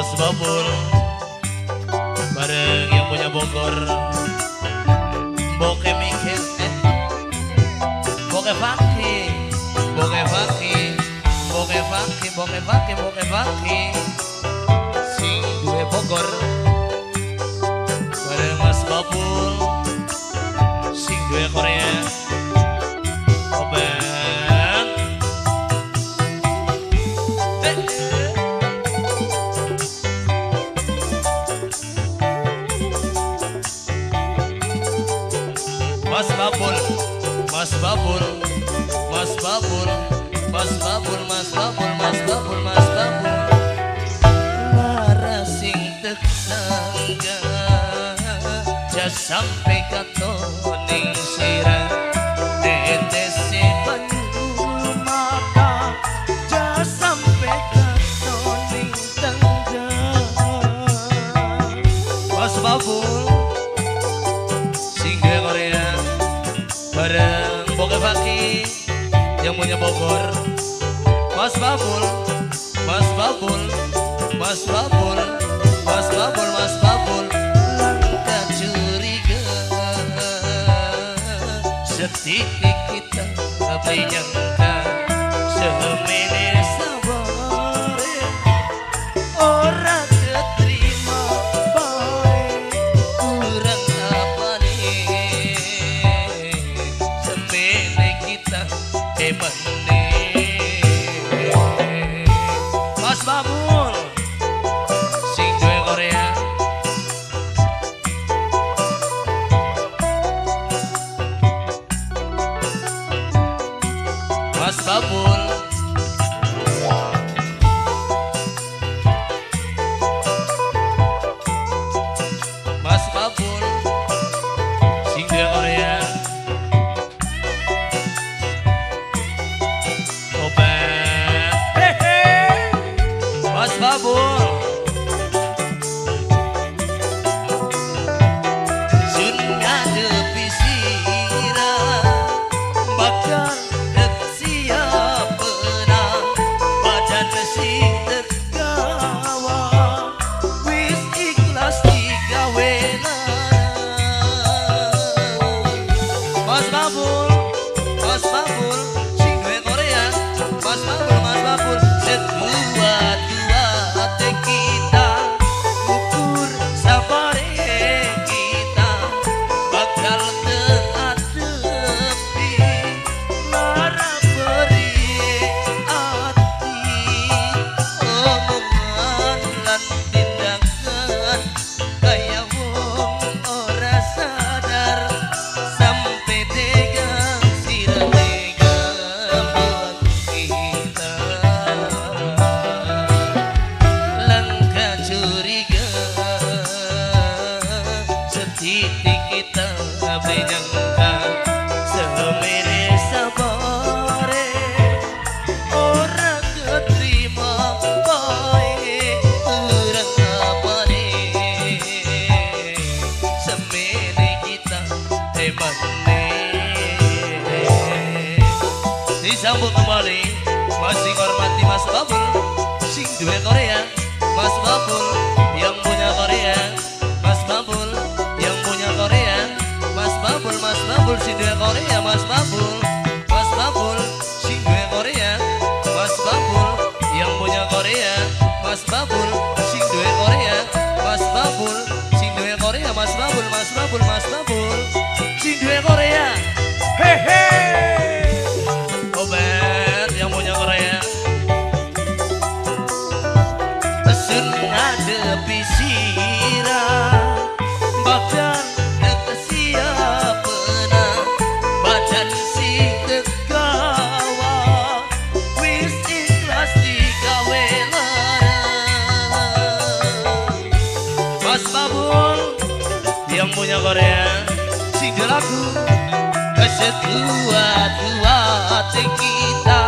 Mas Babul bareng yang punya Bogor, Boke Mikir, Boke Faki, Boke Faki, Boke Faki, Boke Faki, Boke Faki, sing duwe Bogor bareng Mas Babul sing duwe Korea. Obat. Mas Babul, Mas Babul, Mas Babul, Mas Babul, Mas Babul, Mas Babul, Mas Babul. Lara sing tetangga, ja sampai katoning sirah, tetese banyu mata, ja sampai katoning tangga. Mas Babul, sing duwe Korea bareng Boke Faki yang punya Bogor. Mas Babul, Mas Babul, Mas Babul, Mas Babul, Mas Babul, langkah curiga setitik kita beli nyangka semene sabare ora keterima bae kurang apa nih semene kita emane. Mas Babul sing duwe Korea. Mas Babul, Mas Babul sing duwe Korea. Obat. Mas Babul sun ngadepi sirah bakal dek siap menang badan sing tergawa wis ikhlas digawe larang. Mas Babul, Mas Babul sing duwe Korea. Mas Babul, Mas Babul sekuat-kuat kita ukur sabare kita bakal teadepi lara beri ati omongan lan tindakan kaya wong ora sadar sampai tega sira tega buat kita langkah curiga setitik kita beli nyangka semene sabare ora keterima bae kurang apane semene kita emane. Disambut kembali masih hormati Mas Babul sing duwe Korea. Mas Babul yang punya Korea, Mas Babul yang punya Korea, Mas Babul, Mas Babul sing duwe Korea, Mas Babul, Mas Babul sing duwe Korea, Mas Babul yang punya Korea, Mas Babul sing duwe Korea, Mas Babul sing duwe Korea, Mas Babul, Mas Babul, Mas Babul sing duwe Korea. Hehe. Obat yang punya Korea. Sun ngadepi sirah badan siap menang badan sing tegawa wis ikhlas digawe larang. Mas Babul yang punya Korea sing lagu sekuat-kuat kita